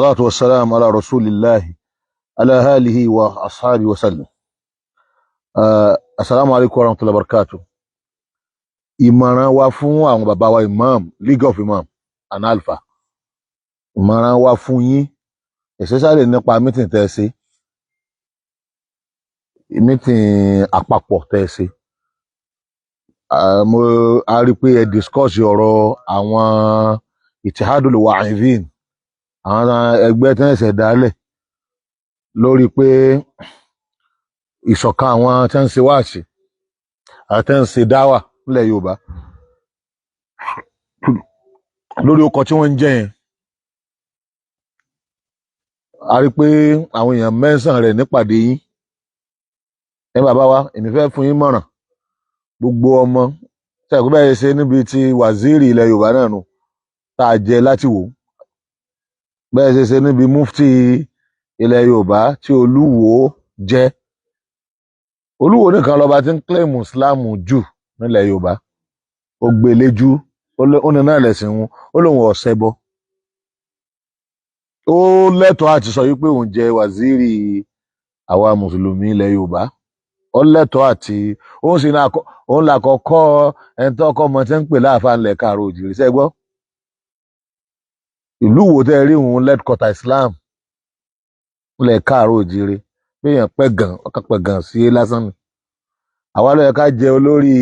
Salatu wassalam ala rasulillahi ala alihi wa ashabi wa sallam. Assalamu alaikum wa rahmatullahi wa barakatuh. Ìmọ̀ràn wa fún àwọn bàbá wa imam, League of Imam and Alpha. Ìmọ̀ràn wa fún yín, especially nípa meeting tẹ́ ẹ ṣe, meeting àpapọ̀ tẹ́ ẹ ṣe. Mo a rí i pé ẹ discuss ọ̀rọ̀ àwọn Ittihadul Wa'izin, àwọn ẹgbẹ́ tí wọ́n ṣẹ̀ dálẹ̀ lórí pé ìṣọ̀kan àwọn tí wọ́n ń ṣe wáàsí àti tí wọ́n ń ṣe dáwà nílẹ̀ Yorùbá lórí ọkọ̀ tí wọ́n ń jẹ́ yẹn. A rí i pé àwọn èèyàn mẹ́sàn-án rẹ̀ nípàdé yín. Ẹ bàbá wa, èmi fẹ́ fún yín mọ̀ràn. Gbogbo ọmọ tí àkóbá yẹn ṣe níbi tí waziri ilẹ̀ Yorùbá náà nù tá a jẹ láti wò, bẹ́ẹ̀ ṣe ṣe níbi mufti ilẹ̀ Yorùbá tí Olúwo jẹ́. Olúwo nìkan lọ́ba tí ń claim Islam jù nílẹ̀ Yorùbá. Ó gbé léjú, ó ní náà lẹ̀sìn wọn, ó lóun ọ̀sẹ̀ bọ. Ó lẹ́tọ̀ọ́ àti sọ wípé òun jẹ́ waziri àwa mùsùlùmí ilẹ̀ Yorùbá. Ó lẹ́tọ̀ọ́ àti òun sì ní òun là kọ́kọ́ ẹni tó kọ́ ọmọ tí ń pè láàfáà ńlẹ̀ káàró òjìrì sẹ́gbọ́. Ìlú wo tẹ́ rí òun headquarter Islam ńlẹ̀ káàró òjìrì, béèyàn pẹ́ gan ọkàn pẹ́ gan sí lásán ni. Àwa ló yẹ ká jẹ olórí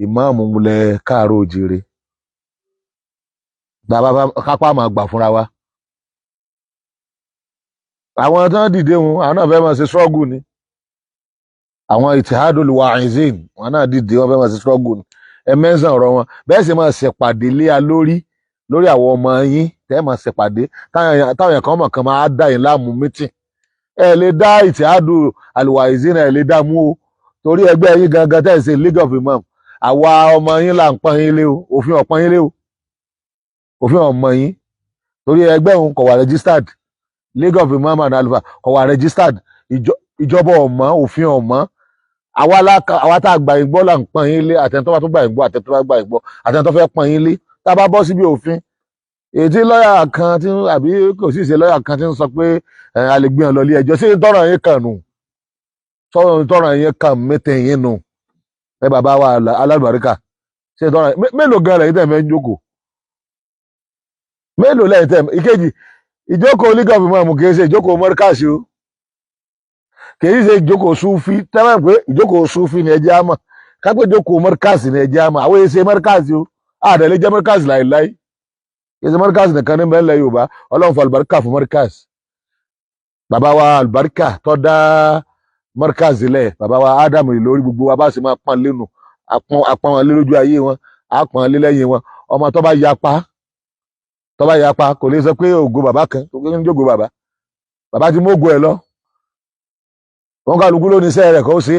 ìmáàmù ńlẹ̀ káàró òjìrì, bàbá kápá máa gbà fúnra wa. Àwọn tó ń dìde wọn, àwọn náà fẹ́ máa ṣe struggle ni. Àwọn Ittihadul Wa'izin, wọn náà dìde, wọn fẹ́ máa ṣe struggle ni. Ẹ mẹ́sàn ọ̀rọ̀ wọn bẹ́ẹ̀ sì máa ṣèpàdé lé a lórí lórí àwọn ọmọ yín tẹ́ ẹ máa ṣèpàdé, táwọn èèyàn kan mọ̀ kan máa dá yín láàmú meeting. Ẹ lè dá Ittihadul Wa'izin, ẹ lè dá mú o, torí ẹgbẹ́ yín gangan tẹ́ ẹ ṣe, League of Imam, àwa ọmọ yín là ń pọ́n yín lé o. Òfin ọ̀pọ́n yín lé o, òfin ọmọ yín, torí ẹgbẹ́ òun kò wà registered. League of Imam and Alpha kò wà registered. Ìjọba ọ̀mọ́, òfin ọ̀mọ́. Àwa tá a gbà yín gbọ́ là ń pọ́n yín lé, àtẹni tó bá tún gbà yín gbọ́, àtẹni tó bá gbà yín gbọ́, àtẹni tó fẹ́ pọ́n yín lé. Tá a bá bọ́ síbi òfin, èyí tí lọ́ọ̀yà kan tí àbí kò sì ṣe lọ́ọ̀yà kan tí ń sọ pé a lè gbé wọn lọ ilé ẹjọ́ sí tọ́rọ̀ yín kàn nù, tọ́rọ̀ yín kàn mẹ́tẹ̀ yín nù. Ẹ bàbá wa alálùbáríkà, ṣe tọ́rọ̀ mélòó gan lẹ́yìn tẹ̀ mẹ́ ń jókòó? Mélòó lẹ́yìn tẹ̀? Ìkejì, ìjókòó League of Imam kì í ṣe ìjókòó mọ́ríkàsì o, kì í ṣe ìjókòó súfì. Tẹ́lẹ̀ pé ìjókòó súfì ni ẹjẹ́ àmọ́, kápẹ́ ìjókòó mọ́ríkàsì ni ẹjẹ́ àmọ́. Àwọn èsè mọ́ríkàsì o, àdẹ̀lẹ̀ jẹ́ mọ́ríkàsì láìláì. Kì í ṣe mọ́ríkàsì nìkan ní bẹ́ẹ̀ lẹ̀ Yorùbá. Ọlọ́run fún àlùbáríkà fún mọ́ríkàsì. Bàbá wa àlùbáríkà tó dá mọ́ríkàsì lẹ̀, bàbá wa Ádámù lórí, gbogbo wa bá sì máa pọ́n lẹ́nu, àpọ́n wọn lé lójú ayé wọn, àpọ́n lé lẹ́yìn wọn. Ọmọ tó bá yapa, tó bá yapa, kò lè sọ pé ògo bàbá kan kò ní jógo bàbá. Bàbá ti mógo ẹ lọ, wọn kálukú ló ní iṣẹ́ rẹ̀ kó ṣe.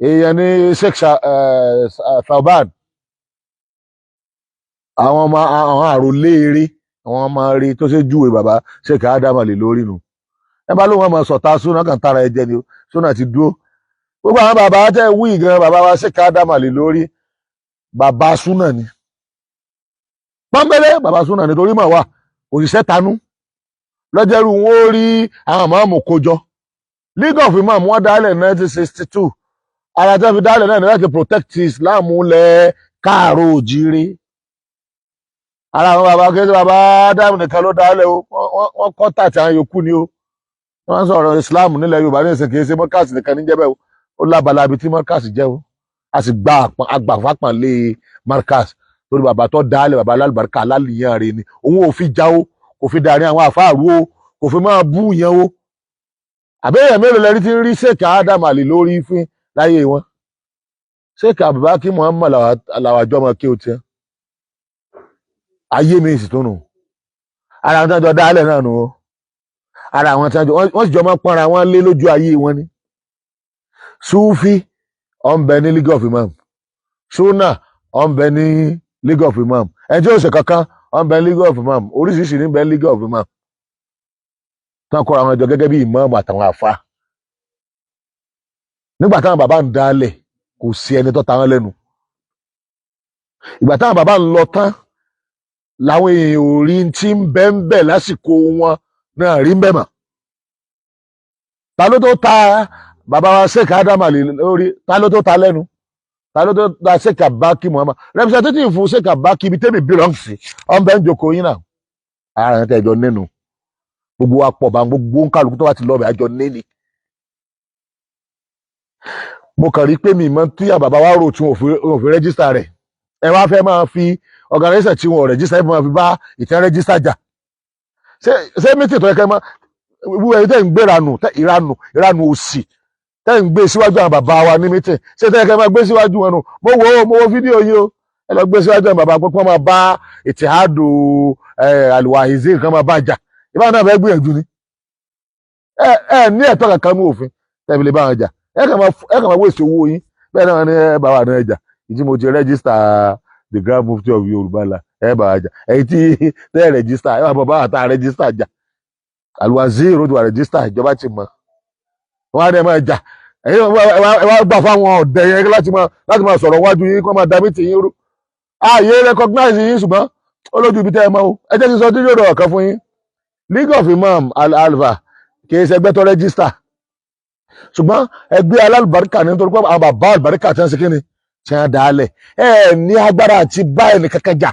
Èèyàn ní Sheikh Thauban, àwọn ọmọ, àwọn àròléere, àwọn ọmọ rí tó ṣe júwe bàbá Sheikh Ádámù lè lórí nu. Ẹ bá lóun ọmọ sọ̀tà súná kan tara ẹ jẹ ni o. Súná ti dúró. Gbogbo àwọn bàbá tẹ wí gan, bàbá wa Sheikh Ádámù lè lórí, bàbá súná ni pọ́nbélé, bàbá súná ni, torí mọ̀ wá òṣìṣẹ́ tanú lọ́jọ́rú wọn ó rí àwọn màmú kójọ. League of Imam, wọ́n dálẹ̀ 1962. Ara tẹ́ fi dálẹ̀ náà ní láti protect Islam lẹ̀ káàró òjíire. Ara àwọn bàbá kí bàbá Ádámù nìkan ló dálẹ̀ o, wọ́n kọ́ tàtí àwọn yòókù ni o. Wọ́n sọ̀rọ̀ Islam nílẹ̀ Yorùbá ní ìsìn, kì í ṣe mọ́kàsì nìkan ní jẹ́ bẹ́ẹ̀ o. Ó lábala ibi tí mọ́kàsì jẹ́ o. A sì gba àgbàfápọ̀nlé mọ́kàsì torí bàbá tó dálẹ̀, bàbá alálùbáríkà alálìyàn rẹ̀ ni. Òun ò fi já o, kò fi darí àwọn àfáàrú o, kò fi máa bú yẹn o. Àbẹ́yẹ̀ mélòó lẹ́rí tí ń rí Sheikh Adam Ali lórí fín láyé wọn? Sheikh Abubakar Muhammad làwàjọ́ ọmọ kí o tiẹ̀ ayé mi sì tó nù. Ara àwọn tí wọ́n jọ dálẹ̀ náà nù o. Ara àwọn tí wọ́n jọ, wọ́n sì jọ máa pọ́nra wọn lé lójú ayé wọn ni. Sufi ọ̀nbẹ ní League of Imam, Sunna ọ̀nbẹ ní League of Imam, ẹni tí ó ṣe kankan ọ̀nbẹ ní League of Imam. Oríṣiríṣi ní bẹ League of Imam tán kọ́ra àwọn jọ gẹ́gẹ́ bí ìmáàmù àtàwọn àfa. Nígbà táwọn bàbá ń dálẹ̀, kò sí ẹni tó ta wọn lẹ́nu. Ìgbà táwọn bàbá ń lọ tán. Làwọn èèyàn ò rí tí ń bẹ́ ń bẹ̀ lásìkò wọn náà rí ń bẹ̀ mọ́. Ta ló tó ta bàbá wa Sheikh Adam Ali lórí? Ta ló tó ta lẹ́nu? Ta ló tó ta Sheikh Abaki Muhammad, representative fún Sheikh Abaki, ibi tẹ́mi belong sí? Ọ̀nbẹ́ ń jókòó yín náà. Ara yẹn tẹ́jọ nínú gbogbo wa pọ̀ bá gbogbo ń kálukú tó bá ti lọ bẹ̀ àjọ níní. Mo kàn rí pé mi mọ tí bàbá wa rò tí wọn ò fi register rẹ̀. Ẹ wá fẹ́ máa fi organisation tí wọn ò register, ẹ máa fi bá ìtẹ́ register jà. Ṣé meeting tó yẹ kẹ́ mọ́ wíwú ẹni tẹ́ ń gbé ìranù, ìranù, ìranù òsì tẹ́ ń gbé síwájú àwọn bàbá wa ní meeting, ṣé tẹ́ kẹ́ máa gbé síwájú wọn nù? Mo wo fídíò yìí o. Ẹ lọ gbé síwájú àwọn bàbá pé kí wọ́n máa bá ìtìhádù àlùwàhìzí kan máa bá jà. Ìbáwọn náà fẹ́ gbìyànjú ni. Ẹ ní ẹ̀tọ́ kankan ní òfin tẹ́ fi lè bá wọn jà. Ẹ kàn máa waste owó yín. Bẹ́ẹ̀ náà ni ẹ bá wà náà jà. Ìdí mo ti register the Grand Mufti of Yorùbá la ẹ bá wa jà. Ẹ̀yin tí tẹ́ ẹ register, ẹ wà bọ̀ bá wà tá a register jà. Alwazir ó ti wà register, ìjọba ti mọ̀. Wọ́n á ní ẹ máa jà. Ẹ̀yin ẹ wá gbà fáwọn ọ̀dẹ̀ yẹn láti máa sọ̀rọ̀ wájú yín, kó máa da meeting yín rú. Ààyè recognize yín, ṣùgbọ́n ó lójú ibi tẹ́ ẹ mọ̀ o. Ẹ jẹ́ kí n sọ dídí ọ̀rọ̀ kan fún yín. League of Imam Al-Alfa kì í ṣe ẹgbẹ́ tó register, ṣùgbọ́n ẹgbẹ́ alálùbáríkà ní, nítorí pé àwọn bàbá àlùbáríkà tí wọ́n ṣe kíni tí wọ́n dá lẹ̀. Ẹ ní agbára àti bá ẹnì kankan jà.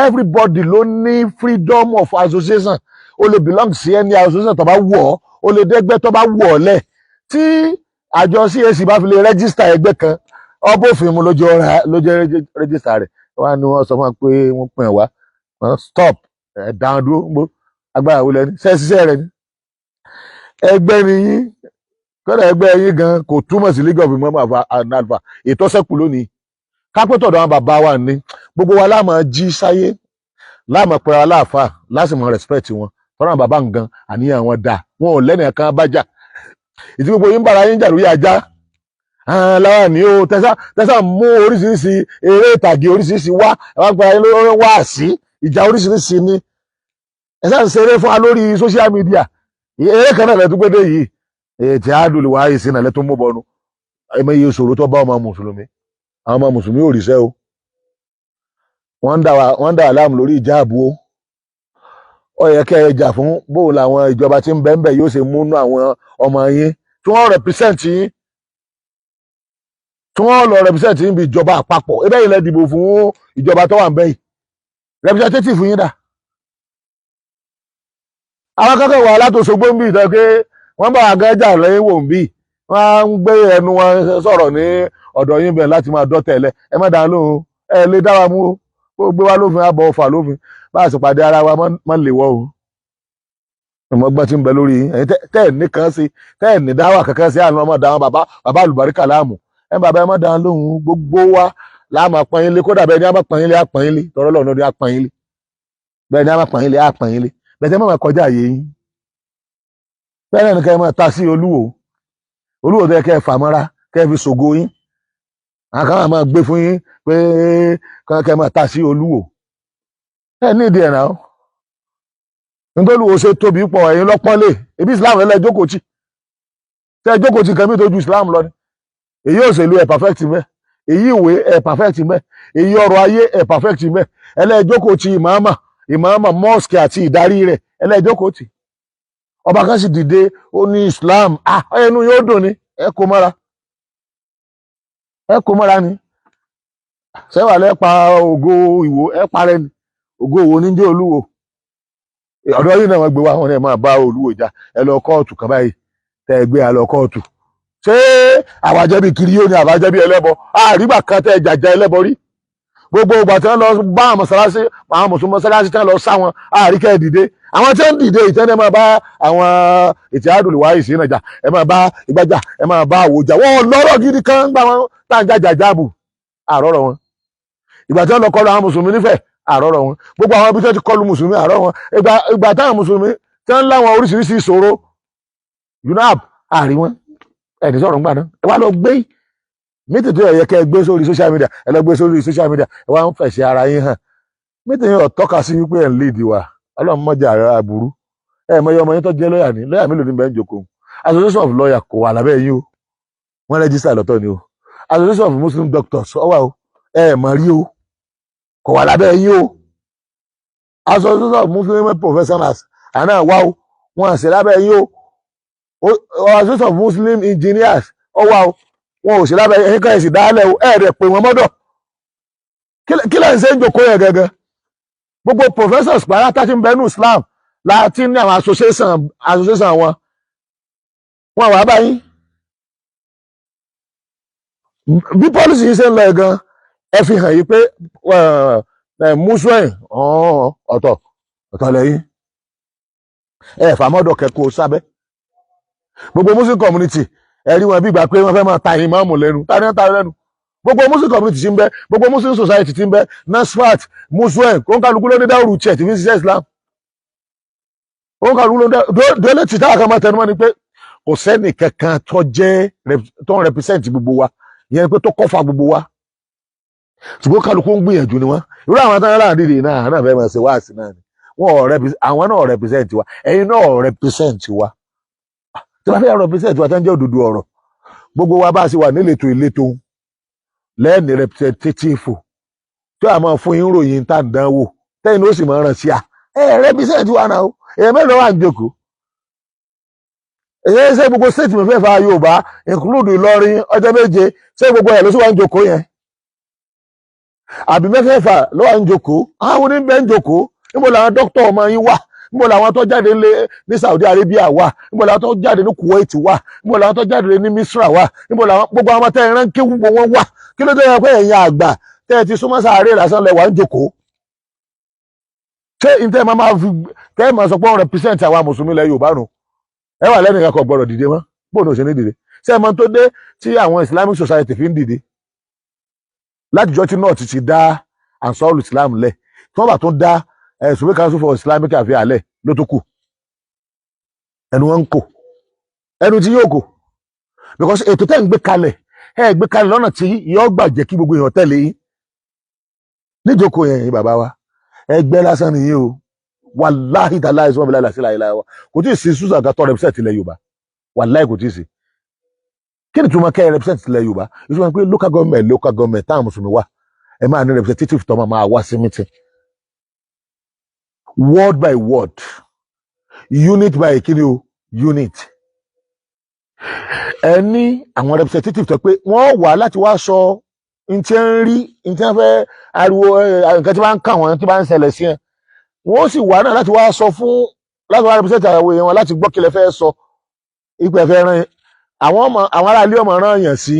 Everybody ló ní freedom of association. O lè belong sí any association tó bá wù ọ́, o lè dẹ́gbẹ́ tó bá wù ọ́ lẹ̀. Tí àjọ CAC bá fi lè register ẹgbẹ́ kan, ọbọ̀fin mu lójú lójú register rẹ̀. Wọ́n á ní wọ́n sọ fún wa pé wọ́n pín ẹ̀ wá. Wọ́n stop ẹ̀ dáhùn dúró ń bó agbára wo lẹ́ni ṣe ṣiṣẹ́ rẹ̀ ni. Ẹgbẹ́ ni yín kọ́dà, ẹgbẹ́ yín gan kò túmọ̀ sí League of Imam and Alfa. Ìtọ́sẹ́kù lónìí kápẹ́tọ̀dọ̀ àwọn bàbá wa ní gbogbo wa láàmú jí sáyé, láàmú pẹ̀lú aláàfáà, lásìmọ̀ respect wọn. Tọ́lá àwọn bàbá nǹkan àníyàn wọn dà, wọn ò lẹ́nìí kan bá jà. Ìtí gbogbo yín bára yín jà lórí ajá lára ní o. Tẹ́sà tẹ́sà mú oríṣiríṣi eré ìtàgé oríṣiríṣi wá, ẹ wá gba yín lórí wá sí ìjà oríṣiríṣi ni. Ẹ sáà ń ṣeré fún wa lórí social media. Eré kan náà lẹ́tún gbédè yìí, ètò àdùlù wáyé sí náà lẹ́tún mú bọnu. Ẹ mọ iye ìṣòro tó bá ọmọ mùsùlùmí. Àwọn ọmọ mùsùlùmí ò ríṣẹ́ o. Wọ́n ń dà wá láàmú lórí ìjáàbù o. Ó yẹ kẹ́ ẹ jà fún bóun làwọn ìjọba tí ń bẹ ń bẹ yóò ṣe múnú àwọn ọmọ yín tí wọ́n represent yín, tí wọ́n lọ represent yín bí ìjọba àpapọ̀. Ebe yìí lẹ dìbò fún ìjọba tó wà ń bẹ yìí, representative yín dà? Àwọn akẹ́kọ̀ọ́ wà látòṣogbo ń bí ìtọ́ pé wọ́n bá àgẹ́jà lẹ́yìn wò ń bí. Wọ́n á ń gbé ẹnu wọn sọ̀rọ̀ ní ọ̀dọ̀ yín bẹ̀ láti máa dọ́tẹ̀lẹ̀. Ẹ má dáa lóhùn. Ẹ lè dá wa mú o. Kó gbé wa lófin, àbọ̀ ọ̀fà lófin bá a sì pàdé ara wa má lè wọ́ o. Ìmọ̀gbọ́n tí ń bẹ lórí yín. Ẹ̀yin tẹ́ ẹ̀ ní kan sí, tẹ́ ẹ̀ ní dáwà kankan sí, àná ọmọ dáwọn bàbá bàbá àlùbáríkà láàmú. Ẹ bàbá, ẹ má dáa lóhùn. Gbogbo wa láàmú pọ́n yín lé. Kódà bẹ́ẹ̀ ni a má pọ́n yín lé, á pọ́n yín lé. Tọrọ lọ́nà ni á pọ́n yín lé. Bẹ́ẹ̀ ni a má pọ́n yín lé, á pọ́n yín lé. Bẹ́ẹ̀ tẹ́ má máa kọjá àyè yín. Bẹ́ẹ̀ náà ni kẹ́ ẹ máa ta sí olúwo. Olúwo tó yẹ kẹ́ ẹ fà mọ́ra, kẹ́ ẹ fi ṣògo yín, àwọn kan máa gbé fún yín pé kẹ́ ẹ máa ta sí olúwo. Ẹ ní ìdí ẹ̀ náà, nítorí olúwo ṣe tóbi pọ̀. Ẹ̀yin lọ́pọ́nlé ebi Islam ẹ̀ lẹ́ jókòó tì. Tẹ́ ẹ jókòó tì kẹ́mi tó ju Islam lọ ni. Èyí òṣèlú ẹ̀ perfect mẹ́, èyí ìwé ẹ̀ perfect mẹ́, èyí ọrọ̀ ayé ẹ̀ perfect mẹ́. Ẹlẹ́ẹ̀jókòó ti ìmáàmà, ìmáàmà mosque àti ìdarí rẹ̀ ẹlẹ́ẹ̀jókòó tì. Ọba kan sì dìde, ó ní Islam, ah, ẹnu yóò dùn ni. Ẹ kó mọ́ra, ẹ kó mọ́ra ni. Sẹ́wà lẹ́ pa ògo Ìwó, ẹ parẹ́ ni. Ògo Ìwó ní jẹ́ olúwo. Ọ̀dọ́ yìí náà wọ́n gbé wá, wọn ní ẹ máa bá olúwo jà. Ẹ lọ kóòtù kan báyìí, tẹ́ ẹ gbé a lọ kóòtù. Ṣé àwa jẹ́ bí kiri yóò ní àwa jẹ́ bí ẹlẹ́bọ? Àrígbà kan tẹ́ ẹ jàjà ẹlẹ́bọ rí. Gbogbo ìgbà tí wọ́n lọ bá àwọn mọ̀sálásí, àwọn mùsùlùmí mọ̀sálásí tí wọ́n lọ sá wọn, àríkẹ́ dìde. Àwọn tí wọ́n dìde ìtẹ́ni, máa bá àwọn ìtìhádùn wáyé sí ìrìnàjà, ẹ máa bá ìgbàjà, ẹ máa bá àwòjà. Wọn lọ́rọ̀ gidi kan gbà wọn tá à ń jàjà jáàbù, àrọ́rọ̀ wọn. Ìgbà tí wọ́n lọ kọlu àwọn mùsùlùmí nífẹ̀ẹ́, àrọ́rọ̀ wọn. Gbogbo àwọn ibi tí wọ́n ti kọlu mùsùlùmí, àrọ́ wọn. Ìgbà táwọn mùsùlùmí tí wọ́n láwọn oríṣiríṣi ìṣòro, UNAB, àrí wọn. Ẹni sọ̀rọ̀ ńgbà náà. Ẹ wá lọ gbé meeting tó yẹ kẹ́ ẹ gbé sórí social media, ẹ lọ gbé sórí social media. Ẹ wá ń fẹ̀sẹ̀ ara yín hàn. Meeting yẹn ò tọ́ka sí wípé ẹ̀ ń lead wa. Ọlọ́run mọ́jà rẹ̀ aburú. Ẹ mọ iye ọmọ yín tó jẹ́ lọ́ọ̀yà ní. Lọ́ọ̀yà mélòó ní bẹ́ẹ̀ ń jókòó? Association of lawyer kò wà lábẹ́ yín o, wọ́n register lọ́tọ̀ ni o. Association of Muslim Doctors ọwà o, ẹ mọ̀ rí o, kò wà lábẹ́ yín o. Association of Muslim Professionals àná wá o, wọn à sí lábẹ́ yín o. Association of Muslim Engineers ọ wá o, wọn ò sí lábẹ́ yín. Ẹ̀ka ẹ̀sìn dálẹ̀ o, ẹ̀ẹ́dẹ̀ pé wọ́n mọ́dọ̀. Kí lẹ́yìn ṣe ń jòkó yẹn gẹ́gẹ́? Gbogbo professors pàrọ̀ tí ń bẹ nínú Islam láti ní àwọn association wọn, wọn wà báyìí. Bí policy yìí ṣe ń lọ ẹ̀ gan, ẹ fi hàn yí pé Muslim ọ̀tọ̀ ọ̀tọ̀ lẹ́yìn ẹ fàmọ́dọ̀ kẹ́kọ̀ọ́ sábẹ́ gbogbo Muslim community. Ẹ rí wọn bí ìgbà pé wọ́n fẹ́ máa ta ìmáàmù lẹ́nu. Ta ni wọ́n ta lẹ́nu? Gbogbo Muslim community ti ń bẹ, gbogbo Muslim society ti ń bẹ, Nasfat, Muslim, kóńkálukú ló ní dáwùrù tiẹ̀ tí fi ń ṣiṣẹ́ Islam. Kóńkálukú ló ní délé tí táwọn kan máa tẹnumọ́ ni pé kò sẹ́nì kankan tó jẹ́ tó ń represent gbogbo wa, ìyẹn pé tó kọ́fà gbogbo wa, ṣùgbọ́n kálukú ń gbìyànjú ni wọ́n. Irú àwọn tó ń rà dìde náà náà fẹ́ máa ṣe wáàsí náà ni wọ́n ò represent, àwọn náà represent wa, ẹ̀yin náà represent wa. Tí wọ́n fẹ́ represent wa tó ń jẹ́ òdodo ọ̀rọ̀, gbogbo wa bá a ṣe wà níletò ìletò lẹ́ẹ̀ni representative tí a máa fún yín ròyìn tá à ń dánwò, tẹ́yìn ló sì máa ràn sí à ẹ represent wa náà o. Èèyàn mélòó wà ń jókòó? Èyí ṣe gbogbo state mẹ́fẹ̀ẹ̀fà Yorùbá, include Ìlọrin, ọjọ́ méje, ṣé gbogbo ẹ̀ ló sì wà ń jókòó yẹn? Àbí mẹ́fẹ̀ẹ̀fà ló wà ń jókòó? Àwọn oníbẹ̀ ń jókòó. Níbo làwọn dókítà ọmọ yín wà? Níbo làwọn tó jáde ní Saudi Arabia wà? Níbo làwọn tó jáde ní Kuwait wà? Níbo làwọn tó jáde ní Misra wà? Níbo làwọn gbogbo àwọn tẹ́ ẹ rán kí gbogbo wọn wà? Kí ló dé yẹn pé ẹ̀yin àgbà tẹ́ ẹ ti súnmọ́ sàárè lásán lẹ wà ń jókòó? Ṣé n tẹ́ ẹ máa fi tẹ́ ẹ máa sọ pé wọ́n represent àwa mùsùlùmí ilẹ̀ Yorùbá nù? Ẹ wà lẹ́nu kankan gbọ́dọ̀ dìde mọ́. Bóun ò ṣe ní dìde? Ṣé ẹ mọ̀ tó dé tí àwọn Islamic Society fi ń dìde látijọ́ tí North ti dá Ansarul Islam lẹ̀, tí wọ́n bá tún dá Supreme Council for Islamic Affairs lẹ̀ ló tó kù? Ẹnu wọn ń kò, ẹnu tí yóò kò, because ètò tẹ́ ń gbé kalẹ̀, ẹ gbé kalẹ̀ lọ́nà tí yóò gbà jẹ́ kí gbogbo èèyàn tẹ̀lé yín níjókòó yẹn. Yín bàbá wa, ẹgbẹ́ lásán nìyí o. Wàláhì tàláhì sọ́mọ́ bíláì làṣẹ láìláì wa, kò tí ì sí susan kan tó represent ilẹ̀ Yorùbá. Wàláhì, kò tí ì sí. Kí ni túmọ̀ kẹ́ ẹ represent ilẹ̀ Yorùbá? Ìtumọ̀ pé local government táwọn mùsùlùmí wà, ẹ máa ní representative tó máa wá sí meeting, ward by ward, unit by kíni o, unit. Ẹ ní àwọn representative tó pé wọ́n wà láti wá sọ n tí ń rí, n tí wọ́n fẹ́, ariwo nǹkan tí wọ́n ń kà wọ́n, tí wọ́n ń ṣẹlẹ̀ sí ẹ. Wọ́n sì wà náà láti wá sọ fún, láti wá represent àwọn èèyàn wọn, láti gbọ́ kí lẹ fẹ́ sọ. Ipò ẹ̀fẹ́ rán àwọn ọmọ, àwọn aráalé ọmọ rán yàn sí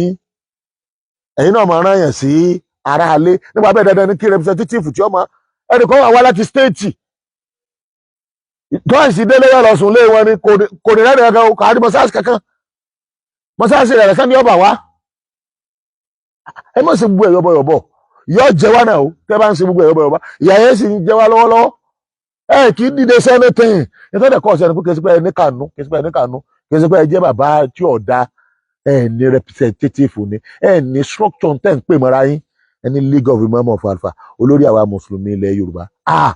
ẹ̀yin náà, máa rán yàn sí aráalé. Nípa bẹ́ẹ̀, dandan ní kí representative tí ọmọ ẹnìkan wà wá láti state tó àìsí délé yọ lọ sùn lé wọn ni. Kò ní rẹ́rìn kankan, kò á ní mọ́sáàsì kankan, mọ́sáàsì rẹ̀ sani ọba wa. Ẹ má ṣe gbogbo ẹ̀ yọ̀bọ̀yọ̀bọ̀, yọ jẹ wá náà o. Tẹ́ bá ń ṣe gbogbo ẹ̀ yọ̀bọ̀yọ̀bọ̀, ìyá yẹn sì ń jẹ wá lọ́wọ́lọ́wọ́. Ẹ kì í dìde sẹ́nitìn nítorí ẹ̀kọ́ ọ̀sẹ̀ ni pé kì í ṣe pé ẹ ní kànú, kì í ṣe pé ẹ ní kànú, kì í ṣe pé ẹ jẹ́ bàbá tí ò da. Ẹ ní representative ni, ẹ ní structure tẹ́ ń pè mọ́ra yín. Ẹ ní League of Imam of Alfa, olórí àwa mùsùlùmí ilẹ̀ Yorùbá. Ah,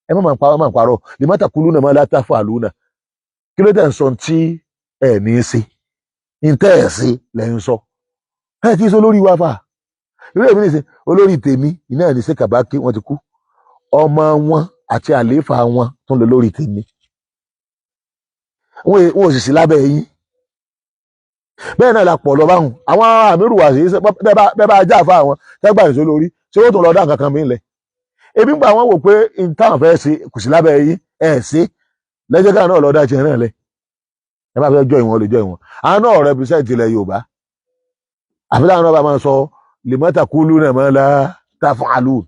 ẹ má máa parọ́, má máa parọ́. Lima taquluna ma la taf'aluna. Kí ló tẹ̀ ń sọ tí ẹ ní í ṣe? Ń tẹ́ ẹ̀ sí lẹ́ ń sọ. Ẹ kì í ṣe olórí wa fà. Irú èmi nìṣe olórí tèmi iná ẹ̀ ní ṣe kàbákí. Wọ́n ti kú, ọmọ wọn àti àlééfà wọn tó ń lọ lórí tèmi, wọn ò sì sí lábẹ́ yín. Bẹ́ẹ̀ náà la pọ̀ lọ báwọn àwọn àmírù wà sí. Bẹ́ẹ̀ bá ajá àfa àwọn tẹ́gbà ìṣó lórí, ṣé wọ́n tún lọ dá nǹkan kan mi lẹ̀? Ebi ń gbà wọ́n wò pé n táwọn fẹ́ ṣe kò sí lábẹ́ yín. Ẹ̀ ṣe lẹ́jẹ̀ káà náà lọ dá tiẹ̀ náà lẹ̀. Ẹ bá fẹ́ jọ ìwọ̀n, lè jọ ìwọ̀n. Àwọn náà represent ilẹ̀ Yorùbá, àfi láwọn náà bá máa sọ lima taquluna ma la taf'alun,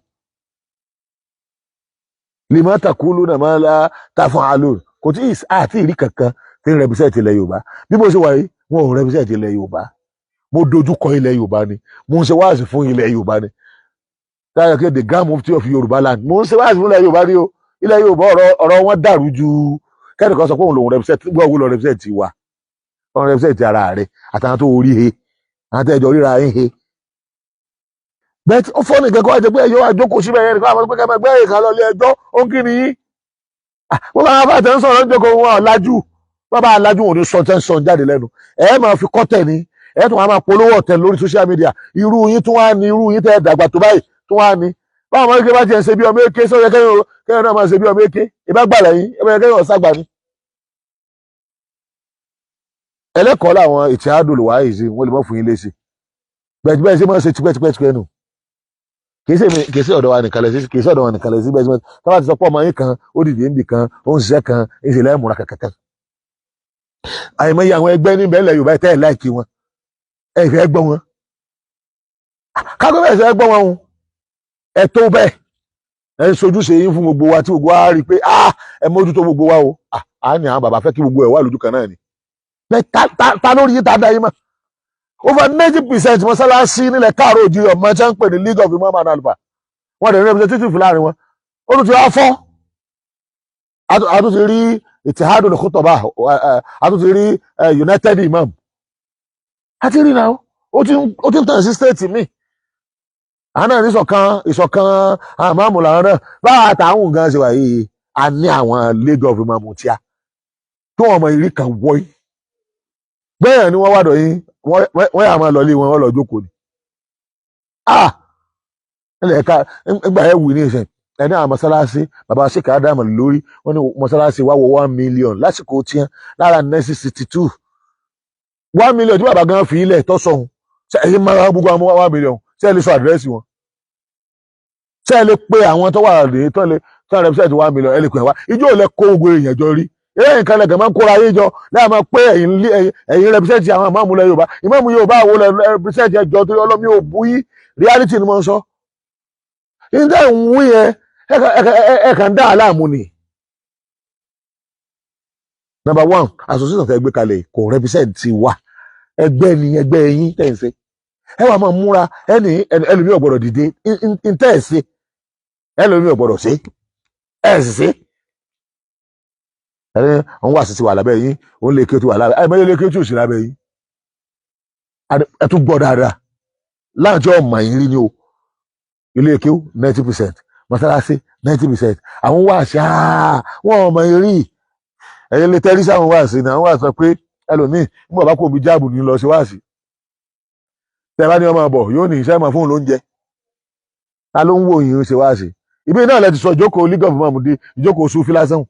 lima taquluna ma la taf'alun. Kò tí ì àti ìrí kankan tí ń represent ilẹ̀ Yorùbá. Bí mo ṣe wà yìí, wọn ò represent ilẹ̀ Yorùbá. Mo dojú kọ ilẹ̀ Yorùbá ni, mo ń ṣe wáàsí fún ilẹ̀ Yorùbá ni. Táyọ̀ kí the Grand Mufti of Yorùbá land, mo ń ṣe wáàsí fún ilẹ̀ Yorùbá ni o. Ilẹ̀ Yorùbá, ọ̀rọ̀ wọn dàrú ju kẹ́nìkan sọ pé òun lòun represent. Gbọ́ òun lọ represent wa, òun represent ara rẹ̀ àtàwọn tó orí he, àwọn tẹ́jọ ríra yín he. Bẹ́ẹ̀ ó fọ́ nìkan kó wá jẹ pé ẹ̀yọ́ àjókòó síbẹ̀ yẹn nìkan, àwọn pé kẹ́mẹ́ gbẹ́ ìkan lọ ilé ẹjọ́. Ó ń kí ni yín? Wọ́n bá wọn bá tẹ̀ ń sọ̀rọ̀ ń jókòó, wọn ọ̀làjú. Wọ́n bá alájú, wọn ò ní sọ tẹ́ ń sọ jáde lẹ́nu. Ẹ̀ máa fi kọ́tẹ̀ ni, ẹ̀ tún wá máa polówó ọ̀tẹ̀ lórí social media. Irú yín tún wá ní, irú yín tẹ́ dàgbà tó báyìí tún wá ní. Báwọn ọmọ eke bá tiẹ̀ ṣe bí ọmọ eke sọ́yẹ kẹ́yìn náà máa ṣe bí ọmọ eke ìbá gbà lẹ́yìn ẹ bá yẹ kẹ́yìn ọ̀sàgbà ni. Ẹlẹ́kọ̀ọ́ làwọn ìtìhádùn wáyé sí, wọ́n lè mọ́ fún yín léṣe bẹ́ẹ̀ ṣe máa ń ṣe tipẹ́tipẹ́ nù. Kìí ṣe ọ̀dọ̀ wa nìkan lẹ̀ sí, kìí ṣe ọ̀dọ̀ wa nìkan lẹ̀ sí. Bẹ́ẹ̀ ṣe máa tọ́wọ́ ti sọ pé ọmọ yín kan ó dìde níbì kan, ó ń ṣiṣẹ́ kan, ń ṣe lẹ́mùra kankan. Àìmọye àwọn ẹgbẹ́ níbẹ̀ lẹ̀ Yorùbá tẹ́ ẹ̀ láìkí wọn, ẹ̀ fẹ́ gbọ́ wọn kágbé bẹ́ẹ̀ ṣe gbọ́ wọn o. Ẹ tó bẹ́ẹ̀, ẹ ń sojúṣe yín fún gbogbo wa tí gbogbo wa rí i pé ẹ mójútó gbogbo wa o. À ní àwọn bàbá fẹ́ kí gbogbo ẹ̀ wà lójú kan náà ni. Ta lórí yín ta dá yín mọ̀? Over 90% mọ́sálásí nílẹ̀ káàró òjìrì ọmọ tí wọ́n ń pè ní League of Imam and Alfa, wọ́n dẹ̀ ní representative láàrin wọn. Ó tún ti wá fọ́, a tún ti rí Ittihadul Khutaba, a tún ti rí United Imam, a ti rí náà. Ó ti ń tàn sí state míì. Àwọn náà ní ìṣọ̀kan, ìṣọ̀kan àmàmù làwọn náà. Báwa àtàwọn gan ṣe wà yìí, a ní àwọn League of Imam tíá tó wọn mọ ìrí kan wọ́ yìí. Bẹ́ẹ̀ ni wọ́n wá dọ̀ yín, wọ́n yà máa lọ ilé wọn, wọ́n lọ jókòó ni. Ah, ilẹ̀ ẹ̀ka ńgbà ẹ̀ wù ní ìsìn ẹni àwọn mọ́sálásí bàbá Sheikh Adam lórí wọ́n ní mọ́sálásí wá wọ 1 million lásìkò tiẹ̀ lára 1962. 1 million tí bàbá gan fi ilẹ̀ tọ́sọ̀hún, ẹ̀yin máa gbogbo àwọn 1 million, ṣé ẹ lè sọ àdírẹ́sì wọn? Ṣé ẹ lè pe àwọn tó wà ní tó lè tó represent 1 million? Ẹ lè pè wá ijó lẹ kó gbogbo èèyàn jọ rí eré nǹkan lẹ̀kẹ̀ máa ń kóra yín jọ lẹ́yìn máa pé ẹ̀yin represent àwọn ìmáàmù lẹ Yorùbá. Ìmáàmù Yorùbá wo lẹ represent? Ẹjọ́ torí ọlọ́mí ò bú yín, reality ni mo ń sọ. Níta ń wí yẹn, ẹ kàn dá aláàmú ni. Number one, association tẹ́ gbé kalẹ̀ kò represent wa. Ẹgbẹ́ ni ẹgbẹ́ yín tẹ̀ ń ṣe. Ẹ wà máa múra ẹni ẹlòmíì ò gbọ́dọ̀ dìde ntẹ́ ẹ̀ ṣe, ẹlòmíì ò gbọ́dọ̀ ṣe, ẹ̀ sì ṣe. Ẹni òun wà sí ti wà lábẹ́ yín, òun lè kí o ti wà lábẹ́ ẹ mẹ́lẹ́ lè kí o tí ò sí lábẹ́ yín. Ẹ tún gbọ́ dáadáa láàjọ ọmọ yín rí ni o. Ilé kéwú 90%, mọ́sálásí 90%, àwọn wà sí wọn ọmọ yín rí. Ẹ̀yin lè tẹ́rí sáwọn wà sí ni àwọn wà sọ pé ẹlòmíì nígbà bá kó omi jáàbù ní lọ sí wá sí. Tẹ́ bá ní ọmọ bọ̀, yóò ní iṣẹ́ mọ̀ fóun lóúnjẹ. Ta ló ń wò yín ṣe wá sí? Ibi náà lẹ ti sọ ìjókòó League of Imam di ìjókòó Sufi lásán.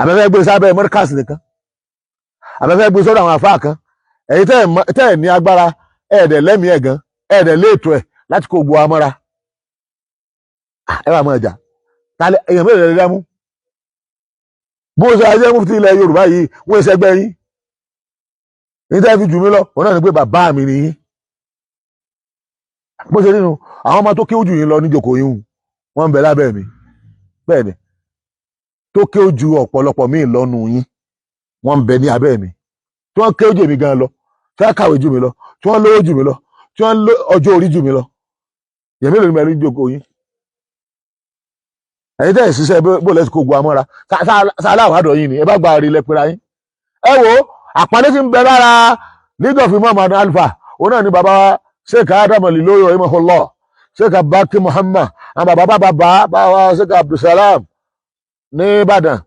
Àbẹ́fẹ́ gbé sábẹ́ mọ́ríkàsì nìkan, àbẹ́fẹ́ gbé sọ́dọ̀ àwọn àfáà kan. Ẹ̀yin tẹ́ ẹ̀ ní agbára, ẹ̀ẹ́dẹ̀ lẹ́mìí ẹ̀ gan, ẹ̀ẹ́dẹ̀ léètò ẹ̀ láti kó gbọ́ amọ́ra. Ẹ wà máa jà èèyàn mélòó lè dámú bó ṣe ajẹ́ mufti ilẹ̀ Yorùbá yìí? Wọ́n ṣe ẹgbẹ́ yín ní tẹ́ fi jù mí lọ, òun náà ni pé bàbá mi nìyí. Bó ṣe nínú àwọn ọmọ tó kéwú jù yín lọ níjókòó yín, wọ́n ń bẹ lábẹ́ mi. Bẹ́ẹ̀ ni, tó kéwú ju ọ̀pọ̀lọpọ̀ míì lọ́nu yín, wọ́n ń bẹ ní abẹ́ mi, tí wọ́n kéwú jù mí gan lọ, tí wọ́n kàwé jù mí lọ, tí wọ́n lówó jù mí lọ, tí wọ́n ọjọ́ orí jù mí lọ. Yẹ̀mí lónìí mẹ́rin níjókòó yín. Ẹ̀yin tẹ́ ẹ̀ ṣiṣẹ́ bó lẹ́sìn kó gbọ́ amọ́ra sáláwọ̀ àdọ̀ yín ni ẹ bá gba àrí lẹ́pẹ́ra yín. Ẹ wo àpọ́nlé tí ń bẹ lára League of Imam and Alfa, òun náà ni bàbá Sheikh Adam Liloyo rahimahullah, Sheikh Abaki Muhammad, àwọn bàbá bàbá bàbá Sheikh Abdulsalam ní Ìbàdàn,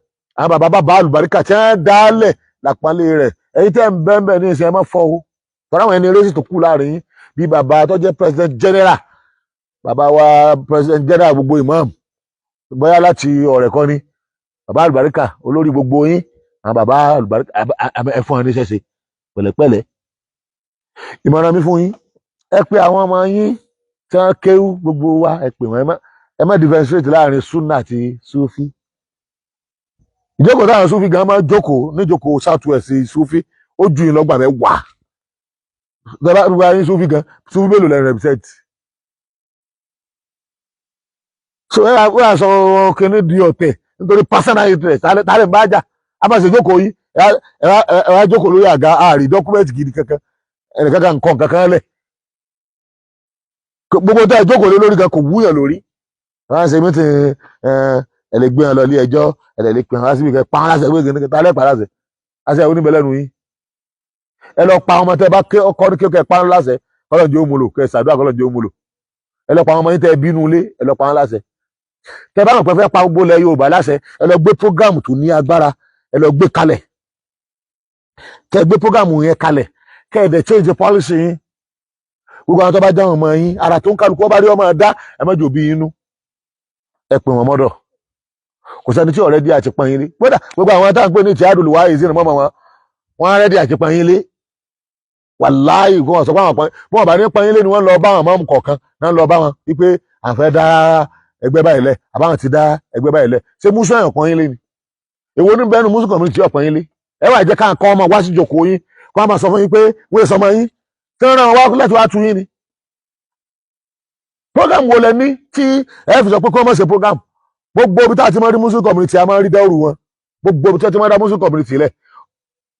àwọn bàbá bàbá alùbáríkà tí wọ́n dálẹ̀ lápọ́nlé rẹ̀. Ẹ̀yin tẹ́ ń bẹ́ẹ̀ bẹ́ẹ̀ ní ìsìn, ẹ má fọ́ o. Tọ́lá àwọn ẹni eré tó kù láàrin yín bí bàbá tó jẹ́ president general, bàbá wa president general gbogbo imam, bóyá láti ọ̀rẹ́ kan ní bàbá àlùbáríkà, olórí gbogbo yín, àwọn bàbá àlùbáríkà, ẹ fún wọn ní ṣẹ́ṣe pẹ̀lẹ́pẹ̀lẹ́. Ìmọ̀ràn mi fún yín, ẹ pé àwọn ọmọ yín tí wọ́n kéwú gbogbo wa, ẹ pè wọ́n, ẹ má differentiate láàrin sunna àti sufi. Ìjókòó táwọn sufi gan máa ń jókòó níjókòó South West sufi, ó ju ìlọgbà mẹ́wàá tọ́lá gbogbo ayé sufi gan. Sufi mélòó lẹ́nu represent? So ẹ wá sọ kíní di ọ̀tẹ̀ nítorí personal interest. Tálẹ̀ ń bá jà, a máa ṣe jókòó yín, ẹ wá jókòó lórí àga, àárí document gidi kankan, ẹnìkan kan nǹkan kankan lẹ̀. Gbogbo tá ẹ jókòó lé lórí gan kò wúyàn lórí. Wọ́n á ṣe meeting, ẹ lè gbé wọn lọ ilé ẹjọ́, ẹ lè pè wọn síbi kẹ pa wọn láṣẹ gbé kìnìún tálẹ̀ pa láṣẹ àṣẹ oníbẹ̀ lẹ́nu yín. Ẹ lọ pa ọmọ tẹ bá ọkọ ní kékeré, pa wọn láṣẹ kọlọ́njẹ́ ó mu lò, kẹ ṣàdúrà kọlọ́njẹ́ ó mu lò. Ẹ lọ pa ọmọ yín tẹ bínú ilé, ẹ lọ pa wọn láṣẹ. Tẹ bá mọ̀ pé fẹ́ pa gbogbo ilẹ̀ Yorùbá láṣẹ, ẹ lọ gbé program tó ní agbára, ẹ lọ gbé kalẹ̀. Kẹ gbé program yẹn kalẹ̀, kẹ ẹ dẹ̀ change the policy yín. Gbogbo àwọn tó bá jáwọn ọmọ yín, ara tó ń kálukú ọba rí ọmọ dá, ẹ má jò bí inú, ẹ pè wọ́n mọ́dọ̀. Kò sẹ́ni tí ọ̀rẹ́ dí àti pọ́n yín lé. Kódà gbogbo àwọn táwọn pè ní ti àdùlùwà yìí sínú mọ́mọ́ wọn, wọ́n ready àti pọ́n yín lé. Wàláhì, kó wọn sọ pé àwọn pọ́n bí wọn bá ní pọ́n yín lé ni wọ́n lọ bá àwọn mọ́mù kọ̀ọ̀kan náà, lọ bá wọn wípé à ń fẹ́ dá ẹgbẹ́ báyìí lẹ̀, àbáwọn ti dá ẹgbẹ́ báyìí lẹ̀. Ṣé musu ẹ̀yàn pọ́n yín lé ni? Èwo ní bẹ́ẹ̀ ni musu community ọ̀pọ̀n yín lé? Ẹ wà jẹ́ ká kọ́ ọmọ wá sí ìjókòó yín, kó wọn máa sọ fún yín pé wọ́n sọ ọmọ yín tí wọ́n rán wọn wá láti wá tu yín ni. Program wo lẹ ní tí ẹ fi sọ pé kí wọ́n má ṣe program? Gbogbo ibi tá a ti máa rí muslim community, a máa rí dẹ́rù wọn. Gbogbo ibi tí wọ́n ti máa dá muslim community lẹ̀,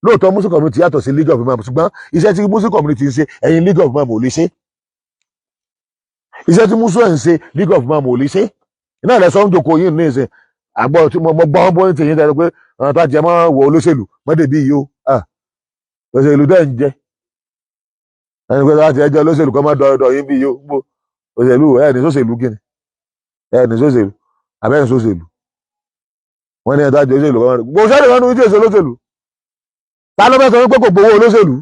lóòótọ́ muslim community yàtọ̀ sí League of Imam, ṣùgbọ́n iṣẹ́ tí muslim community ń ṣe, ẹ̀yin League of Imam ò lè ṣe. Iṣẹ́ tí muslim ń ṣe, League of Imam ò lè ṣe. Iná ilẹ̀ sọ ń jókòó yìí ní ìsìn àgbọ̀ tí mo gbọ́ bó ń tèyí tẹ́lẹ̀ pé àwọn tó jẹ mọ́ wọ olóṣèlú mọ́dẹ̀bí yìí ó òṣèlú dẹ́ ń jẹ ẹni pé láti ẹjọ́ olóṣèlú kọ́ mọ́ dọ̀ọ́dọ̀ yín bí yìí ó gbó òṣèlú ẹ̀ ní sóṣèlú kí ni ẹ̀ ní sóṣèlú àbẹ́ ní sóṣèlú. Wọ́n ní ẹ̀dá jẹ́ olóṣèlú kọ́ mọ́ gbogbo sẹ́ni wọn ní ojú èso olóṣèlú. Ta ló fẹ́ sọ wípé kò gbowó olóṣèlú?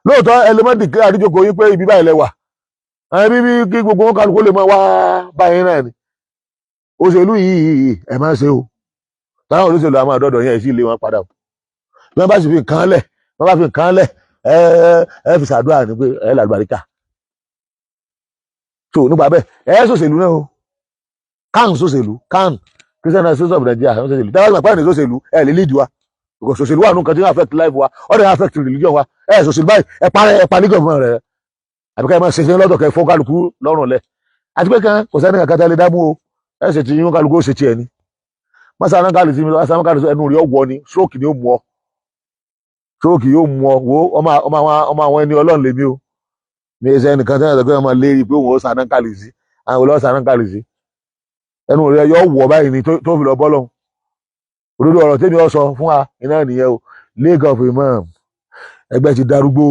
Lóòótọ́ ẹ lè má dìklẹ́ àdíjókòó yín pé ibi báyìí lẹ wà, ẹbí bí kí gbogbo wọn kálukú lè máa wá báyìí náà ni. Òṣèlú yìí ẹ má ṣe o. Táwọn olóṣèlú àwọn àdọ́dọ̀ yẹn sì lé wọn padà o. Bí wọ́n bá sì fi nǹkan lẹ̀, wọ́n bá fi nǹkan lẹ̀, ẹ ẹ fi ṣàdúrà ní pé ẹ làlùbáríkà tó nípa bẹ́ẹ̀. Ẹ ṣòṣèlú náà o, CAN ṣòṣèlú, CAN, Christian Association of Nigeria ṣòṣèlú. Tẹ́lẹ̀ gbà pẹ́ẹ́nì ṣòṣèlú, ẹ lè lead wa, because òṣèlú wà nù nǹkan tí wọ́n affect life wa, ó dẹ̀ affect religion wa. Ẹ ṣòṣèlú báyìí, ẹ parẹ́, ẹ pa league of rẹ̀, àbí ká ẹ máa ṣe ṣe lọ́dọ̀ kẹ́ fọ́ kálukú lọ́rùn lẹ̀. Àti pé kan kò sẹ́ni kankan tẹ́lẹ̀ dámú o. Ẹ ṣe ti yín, kálukú ó ṣe tiẹ̀ ni. Mọ́sálásí sí mọ́sálásí, ẹnu rẹ̀ ọ̀wọ́ ni stroke ni ó mú ọ, stroke yóò mú ọ. Wo ọmọ àwọn ẹni ọlọ́run lèmi o ní ẹsẹ̀ ẹnìkan tẹ́lẹ̀ tó máa lérí pé òun ó sànákàlì sí àwọn olóò sànákàlì sí, ẹnu rẹ̀ yọ wọ̀ báyìí ni tó fi lọ bọ́ lọ́hùn. Òdodo ọ̀rọ̀ tẹ́mi ọ sọ fún wa iná nìyẹn o. League of Imam, ẹgbẹ́ ti darúgbó.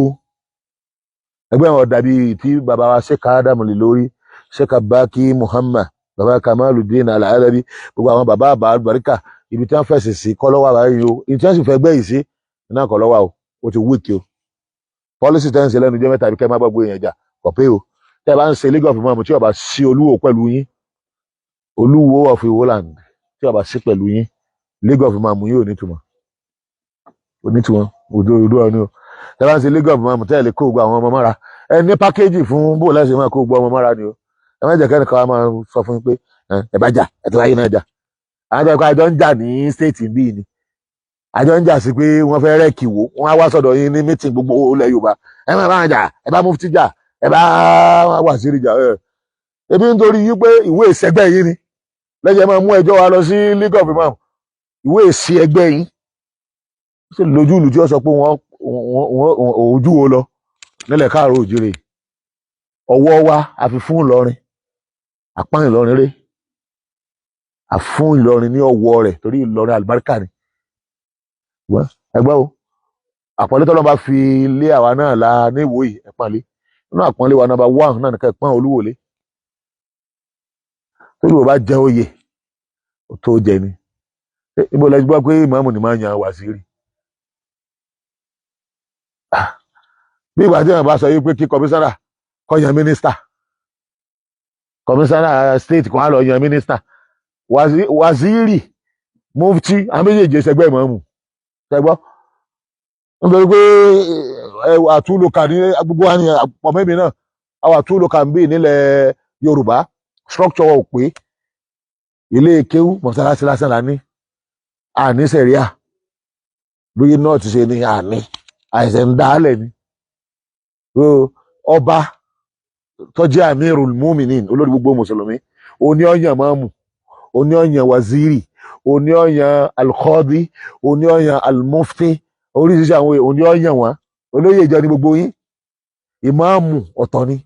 Ẹgbẹ́ wọn dàbí tí bàbá wa Sheikh Adam lè lórí, Sheikh Abaki Muhammad, bàbá Kamaludin Al-Adabi, gbogbo àwọn bàbá àbá àlùbáríkà. Ibi tí wọ́n fẹ̀sì sí kọ́ lọ́wọ́ àbáyé o. Ibi tí wọ́n sì fẹ́ gbẹ́ yìí sí iná kọ́ lọ́wọ́ o. Ó ti weak o. Policy tẹ́ ń ṣe lẹ́nu jẹ́ mẹ́ta àbí kẹ́ má gbàgbé èèyàn jà kọ̀ pé o. Tẹ́ ẹ bá ń ṣe League of Imam, tí ó bá sí olúwo pẹ̀lú yín, olúwo of Iwoland, tí ó bá sí pẹ̀lú yín, League of Imam yóò nítumọ̀, onítùmọ̀ òdo òdo ọ̀ni o. Tẹ́ bá ń ṣe League of Imam, tẹ́ ẹ lè kó gbogbo àwọn ọmọ mọ́ra, ẹ ní package fún bó lẹ́sìn máa kó gbogbo ọmọ mọ́ra ni o. Ẹ má jẹ́ kẹ́nìkan wá máa sọ fún yín pé ẹ bá jà, ẹ tó láyé náà jà. Àwọn tó kọ́ àjọ ń jà ní state bíi ni àjọ ń jà sí pé wọ́n fẹ́ rẹ́ẹ̀kì wò, wọ́n á wá sọ̀dọ̀ yín ní meeting gbogbo ilẹ̀ Yorùbá. Ẹ má bá wọn jà, ẹ bá mufti jà, ẹ bá wàsíìrì jà. Ẹ ebi nítorí yí pé ìwé ìṣẹ́gbẹ́ yín ni lẹ́jẹ̀ máa mú ẹjọ́ wa lọ sí League of Imam. Ìwé ìṣe ẹgbẹ́ yín ó sì lójú ìlú tí ó sọ pé wọ́n ojú wo lọ nílẹ̀ káàró òjìrè. Ọwọ́ wa àfi fún Ìlọrin, àpọ́n Ìlọrin rè, àfún Ìlọrin ní ọwọ́ rẹ̀ torí Ìlọrin àlùbáríkà ni. Ẹgbẹ́ o, àpọ́nlé tọ́lọ́ bá fi lé àwa náà la ní ìwò yìí, ẹ pọ́nlé. Nínú àpọ́nlé wa, number one náà nìkan ẹ̀pọ́n Olúwòlé. Torí wò bá jẹ́ oyè tó jẹ ni. Ibo lẹ gbọ́ pé ìmáàmù ni máa yan wàsíìrì? Bí ìgbà tí wọn bá sọ yìí pé kí kọmíṣánná kó yan mínísítà, kọmíṣánná state kó á lọ yan mínísítà, wàsíìrì, mufti, àwọn méjèèjì ṣẹgbẹ́ ìmáàmù ṣẹgbọ́, nítorí pé àtúlùkà ní gbogbo wa ní pọ̀ mẹ́mi náà, àwọn àtúlùkà ń bí nílẹ̀ Yorùbá. Structure wa ò pé. Ilé kéwú, mọ̀sálásí lásán la ní, àní sẹ̀ríà lóye náà ti ṣe ní àní àìsàn ń dálẹ̀ ni. Ọba tó jẹ́ Amirul Muminin, olórí gbogbo mùsùlùmí, oní ọ̀yàn máàmù, oní ọ̀yàn waziri, oní ọ̀yàn alkhọ́dí, oní ọ̀yàn almufti, oríṣiríṣi àwọn oní ọ̀yàn wọn. Olóyè ìjọ ní gbogbo yín. Ìmáàmù ọ̀tọ̀ ni,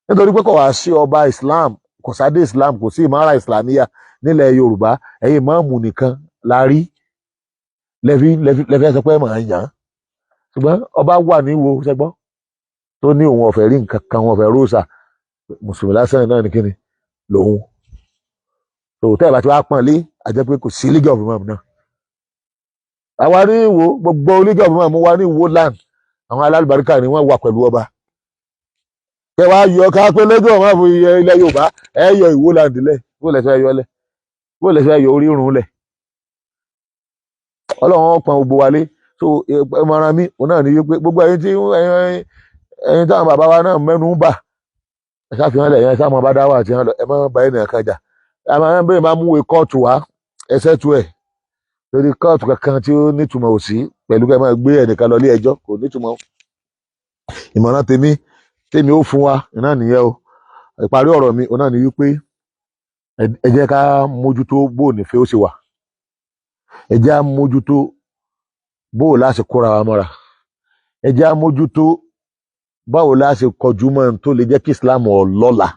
nítorí pé kò wá sí ọba Islam, kò sáde Islam, kò sí ìmára Islamiyà nílẹ̀ Yorùbá. Ẹ̀yin ìmáàmù nìkan la rí lẹ́fí lẹ́fí sọ pé ẹ̀ máa yàn án. Ṣùgbọ́n ọba wà ní wo ṣẹgbọ́n tó ní òun ọ̀fẹ́ rí nǹkan kan, òun ọ̀fẹ́ róòsà mùsùlùmí lásán náà ní kíni lòun tó tẹ́ ẹ̀ bá ti wá pọ́n lé, àjẹ́ pé kò sí League of Imam náà. Àwa ní ìwò gbogbo League of Imam wa ní ìwò land, àwọn Àwọn alálùbáríkà ni wọ́n wà pẹ̀lú ọba. Kẹ wá yọ ká pé lójú ọmọ fún ilẹ̀ Yorùbá, ẹ yọ Ìwó land lẹ̀, bó lẹ fẹ́ yọ lẹ̀, bó lẹ fẹ́ yọ orírun lẹ̀? Ọlọ́run ó pọn gbogbo wa lé. So ìmọ̀ràn mi òun náà ní wípé gbogbo ẹ̀yin tí ẹ̀yin táwọn bàbá wa náà mẹ́nu ń bà, ẹ ṣàfihàn lẹ̀ yẹn, sáà bá dá wà tí wọ́n lọ, ẹ má bá ẹnìkan kan jà. Ẹ máa ń bẹ́ẹ̀ máa mú ìwé kóòtù wá, ẹsẹ̀ tu ẹ̀ lórí kóòtù kankan tí ó nítumọ̀ ò sí pẹ̀lú kẹ́ ẹ máa gbé ẹnìkan lọ ilé ẹjọ́, kò nítumọ̀. Ìmọ̀ràn tèmi tèmi ó fún wa náà nìyẹn o. Ìparí ọ̀rọ̀ mi òun náà ní wípé ẹ jẹ́ ká mójútó bó nífẹ̀ẹ́ ó ṣe wà, ẹ jẹ́ á mójútó bó o láṣẹ kóra wa mọ́ra, ẹ jẹ́ á mójútó báwo la ṣe kọjú mọ́ ẹni tó lè jẹ́ kí Islam ọlọ́la.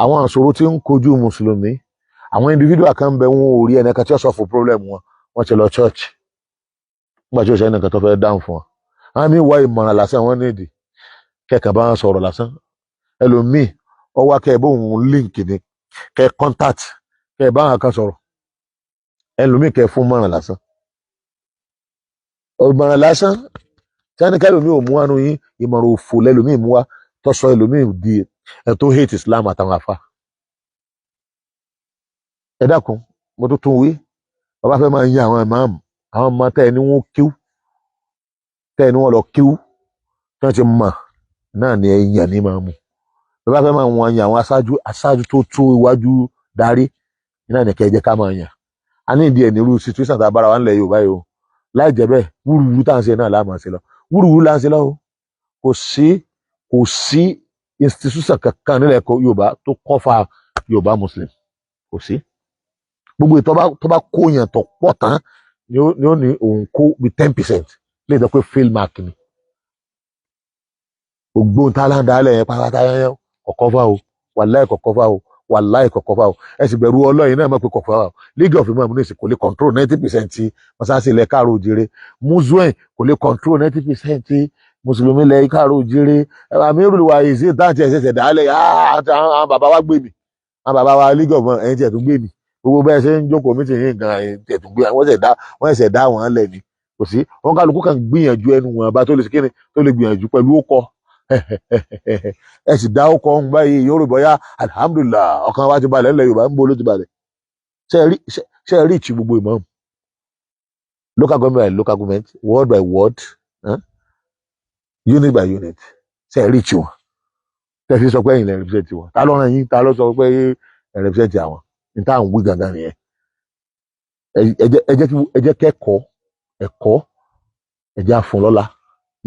Àwọn àṣòro tí ń kojú mùsùlùmí, àwọn individual kan bẹ, wọn ò rí ẹnìkan tí ó solve problem wọn, wọ́n ti lọ church nígbà tí ó ṣe ẹnìkan tó fẹ́ dáhùn fún wọn. Àwọn míì wá ìmọ̀ràn lásán, wọn nídìí kẹkàn bá wọn sọ̀rọ̀ lásán. Ẹlòmíì ọwọ́ kẹ bóun link ni kẹ contact, kẹ bá wọn kan sọ̀rọ̀. Ẹlòmíì kẹ fún mọ̀ràn lásán, ìmọ̀ràn lásán tí wọ́n ní kẹlòmíì ò mú wánu yín, ìmọ̀ràn òfò lẹlòmíì mú wá tó sọ ẹlòmíì di ẹ tó hate Islam àtàwọn afa. Ẹ dákun, mo tún tún wí, bàbá fẹ́ máa yan àwọn ìmáàmù, àwọn ọmọ tẹ́ ẹ ní wọ́n kíw, tẹ́ ẹ ní wọ́n lọ kíw, tí wọ́n ti mọ̀ náà ni ẹ̀yàn ní máa mú. Bàbá fẹ́ máa wọ́n yan àwọn aṣáájú, aṣáájú tó tó iwájú darí náà ní kẹ́ ẹ jẹ́ ká máa yàn. A ní ìdí ẹ̀ nírú situation tá a bára wa ńlẹ̀ Yorùbá yìí o. Láì jẹ́ bẹ́ẹ̀, wúruwúru tá à ń ṣe náà láàmú ṣe lọ, wúruwúru là ń ṣe lọ o. Kò sí institution kankan nílẹ̀ Yorùbá tó cover Yorùbá Muslim, kò sí. Gbogbo ìtọ́ tó bá kó yàn tó pọ̀ tán ni ó ní òun kó bí 10% lè jẹ́ pé fail mark ni. Gbogbo ohun tá a láǹdà alẹ̀ yẹn pátápátá yẹn kò cover o, wàláì kò cover o, wàláì kò cover o. Ẹ sì bẹ̀rù Ọlọ́yin náà mọ̀ pé kò cover o. League of Imam ní ìsìn kò lè control 90% mọ́sáàsì ilẹ̀ káàró òjìrè. Muslim kò lè control 90% mùsùlùmí ilẹ̀ káàró òjìrè. Amirul Waizi táǹtì ẹ̀sẹ̀ dálẹ̀, àwọn bàbá wa gbé mi, àwọn bàbá wa League of ẹ̀yìn tí ẹ̀ tún gbé mi, gbogbo bẹ́ẹ̀ ṣe ń jókòó mí tì yín gan, ẹ̀yìn tí ẹ̀ tún gbé, wọ́n ṣẹ̀ dá wọn lẹ̀ ni. Kò sí wọn, kálukú kan gbìyànjú ẹnu wọn bá tó lè ṣe kíni tó lè gbìyànjú pẹ̀lú ó kọ ẹ sì dá ọkọ̀ ọ̀hún báyìí. Yóò rò bóyá alhamdulilah, ọkàn wa ti balẹ̀ ńlẹ̀ Yorùbá ń bo ló ti balẹ̀. Ṣe é rí ìtì gbogbo ìmáàmù, local government by local government, ward by ward, eh? Unit by unit, ṣe é rí ìtì wọn tẹ́ fi sọ pé ẹ̀yin lẹ represent wọn? Ta ló rán yín? Ta ló sọ pé ẹ represent àwọn? Ní tá à ń wí gangan nìyẹn. Ẹ jẹ́ kẹ́kọ̀ọ́ ẹ̀kọ́, ẹ jẹ́ àfún lọ́lá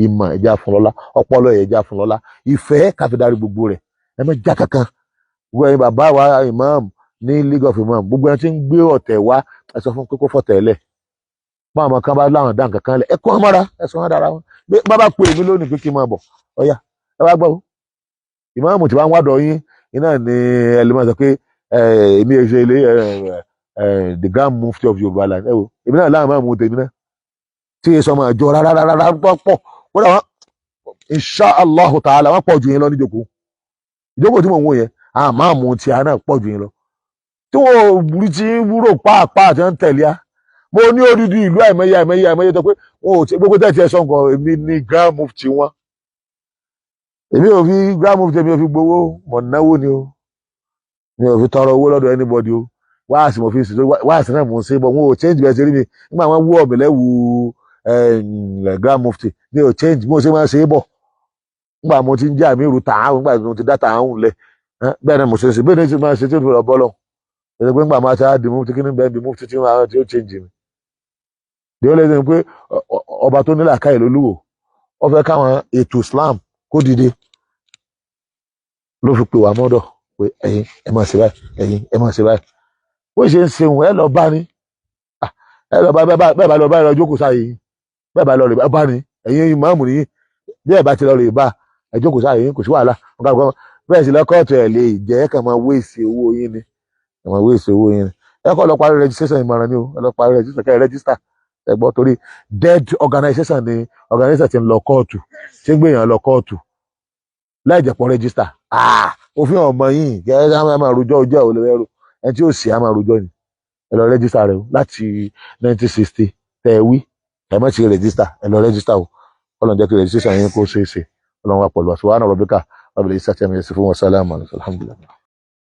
ìmọ̀, ẹ jẹ́ àfún lọ́lá ọpọlọ, ẹ jẹ́ àfún lọ́lá ìfẹ́ káfí darí gbogbo rẹ̀. Ẹ má já kankan. Gbogbo ẹ̀yin bàbá wa imam ní League of Imam, gbogbo ẹni tí ń gbé ọ̀tẹ̀ wá, ẹ sọ fún kókó fọ̀tẹ̀ lẹ̀. Báwọn ọmọ kan bá láwọn dá nǹkan kan lẹ̀, ẹ kọ́ wọn mọ́ra, ẹ sọ wọn dára wọn. Bí bá bá pè mí lónìí pé kí n máa bọ̀, ọ̀yà ẹ wá gbọ́ o. Ìmáàmù tí wọ́n ń wádọ̀ yín iná ni ẹ lè máa sọ pé èmi ẹ ṣe ilé the Grand Mufti of Yorùbá land. Ẹ wo èmi náà láwọn máàmù tèmi náà tí èso ọmọ àjọ rárá rárá pọ̀ pọ̀ kódà wọn, insha Allahu ta'ala, wọn pọ̀ ju yín lọ ní ìjókòó ìjókòó tí mò ń wò yẹn. Àwọn máàmù tí a náà pọ̀ ju yín lọ tí wọn ò rí tí wúrò pàápàá tí wọ́n ń tẹ̀lé a. Mo ní odidi ìlú àìmọye àìmọye àìmọye tó pé wọn ò tí gbogbo tẹ̀sí ẹ̀ sọ̀nkọ̀ èmi ní Grand Mufti wọn. Èmi ò fi Grand Mufti, èmi ò fi gbowó, mọ̀ náwó ni o. Mi ò fi tọrọ owó lọ́dọ̀ anybody o. Wáàsí mo fi ń sè, wáàsí náà mò ń ṣe bọ̀, wọn ò change bẹ́ẹ̀ ṣe rí mi nígbà wọn wú ọ̀mì lẹ́wù Grand Mufti, mi ò change bí mo ṣe máa ṣe é bọ̀ nígbà mo ti ń jẹ́ àmì ìrù tààrùn, nígbà mo ti dá tààrùn lẹ̀, bẹ́ẹ̀ náà mo ṣe ń ṣe, bẹ́ẹ̀ ni ṣe máa ṣe tí ó fi lọ bọ́ lọ ẹ pé nígbà máa ṣe á di mufti, kí ni bẹ́ẹ̀ bí mufti tí ó change mi. The only thing pé ọba tó ní làákàyè lólúwo, ó fẹ́ káwọn ètò Islam kó dìde, ló fi pè wá mọ́dọ̀ pé ẹ̀yin ẹ máa ṣe báyìí, ẹ̀yin ẹ máa ṣe báyìí. Bó ṣe ń ṣeun, ẹ lọ bá ní, ẹ lọ bá bẹ́ẹ̀, bá lọ bá ẹ lọ jókòó sáyé yín, bẹ́ẹ̀ bá lọ rè bá ní ẹ̀yin ìmáàmù nìyí, bí ẹ bá ti lọ rè bá ẹ jókòó sáyé yín, kò sí wàhálà. Wọn kà bẹ́ẹ̀ sì lọ kóòtù, ẹ̀ lè jẹ́ kàn máa waste owó yín ni, kàn máa waste owó yín ni. Ẹ kọ́ lọ parí registration, ìmọ̀ràn ni o. Ẹ lọ parí registration, kẹ́ ẹ register. Ẹ gbọ́, torí dead organization ni organization ti ń lọ kóòtù, tí ń gbèyàn lọ kóòtù láì jẹ́ pọ̀ register. Òfin ọmọ yìí kẹ́ ẹ máa rojọ́ ojú ẹ̀ ò lè rẹ́rù ẹni tí ó sì á máa rojọ́ ni. Ẹ lọ register rẹ o. Láti 1960 tẹ ẹ wí, ẹ má ti register, ẹ lọ register o. Ọlọ́run jẹ́ kí registration yín kó ṣeé ṣe. Ọlọ́run wà pẹ̀lú wa. Subhana rabbika rabbil izzati amma yasifun wa salamun alhamdulillah.